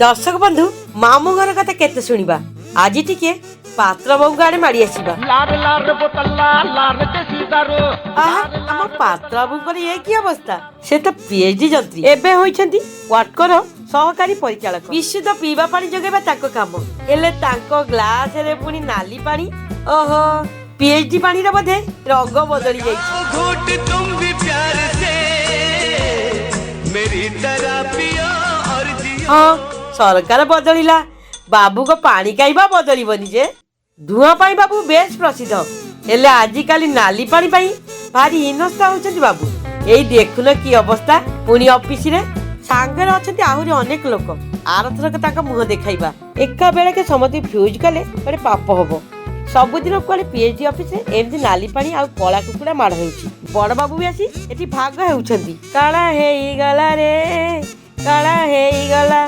ଦର୍ଶକ ବନ୍ଧୁ, ମାମୁଁ ଘର କଥା କେତେ ଶୁଣିବା, ଆଜି ଟିକେ ପାତ୍ର ବାବୁଙ୍କ ଆଡେ ମାଡି ଆସିବା। ଆହା, ଆମ ପାତ୍ର ବାବୁଙ୍କର ଏ କି ଅବସ୍ଥା! ସେ ତ ପିଏଚଡି ଯନ୍ତ୍ରୀ, ଏବେ ହୋଇଛନ୍ତି ୱାଟକୋର ସହକାରୀ ପରିଚାଳକ। ବିଶୁଦ୍ଧ ପିଇବା ପାଣି ଯୋଗାଇବା ତାଙ୍କ କାମ। ହେଲେ ତାଙ୍କ ଗ୍ଲାସରେ ପୁଣି ନାଲି ପାଣି। ଓହୋ, ପିଏଚଡି ପାଣିର ବୋଧେ ରଙ୍ଗ ବଦଳି ଯାଇଛି। घूट तुम भी प्यार से मेरी तरह पियो और जियो। ହଁ, ସରକାର ବଦଳିଲା, ବାବୁଙ୍କ ପାଣି କାଇବା ବଦଳିବନି ଯେ। ଧୂଆଁ ପାଇଁ ବାବୁ ବେଶ ପ୍ରସିଦ୍ଧ, ହେଲେ ଆଜିକାଲି ନାଲି ପାଣି ପାଇଁ ଭାରି ହୀନସ୍ତା ହଉଛନ୍ତି ବାବୁ। ଏଇ ଦେଖୁନ କି ଅବସ୍ଥା। ପୁଣି ଅଫିସରେ ସାଙ୍ଗରେ ଅଛନ୍ତି ଆହୁରି ଅନେକ ଲୋକ। ଆରଥରକ ତାଙ୍କ ମୁହଁ ଦେଖାଇବା। ଏକା ବେଳକେ ସମସ୍ତେ ଫ୍ୟୁଜ କଲେ ଗୋଟେ ପାପ ହବ। ସବୁଦିନ କୁଆଡେ ପିଏଚଡି ଅଫିସରେ ଏମିତି ନାଲି ପାଣି ଆଉ କଳା କୁକୁଡ଼ା ମାଡ଼ ହେଉଛି। ବଡ ବାବୁ ବି ଆସି ଏଠି ଭାଗ ହେଉଛନ୍ତି। କାଳା ହେଇଗଲା ରେ, କାଳା ହେଇଗଲା।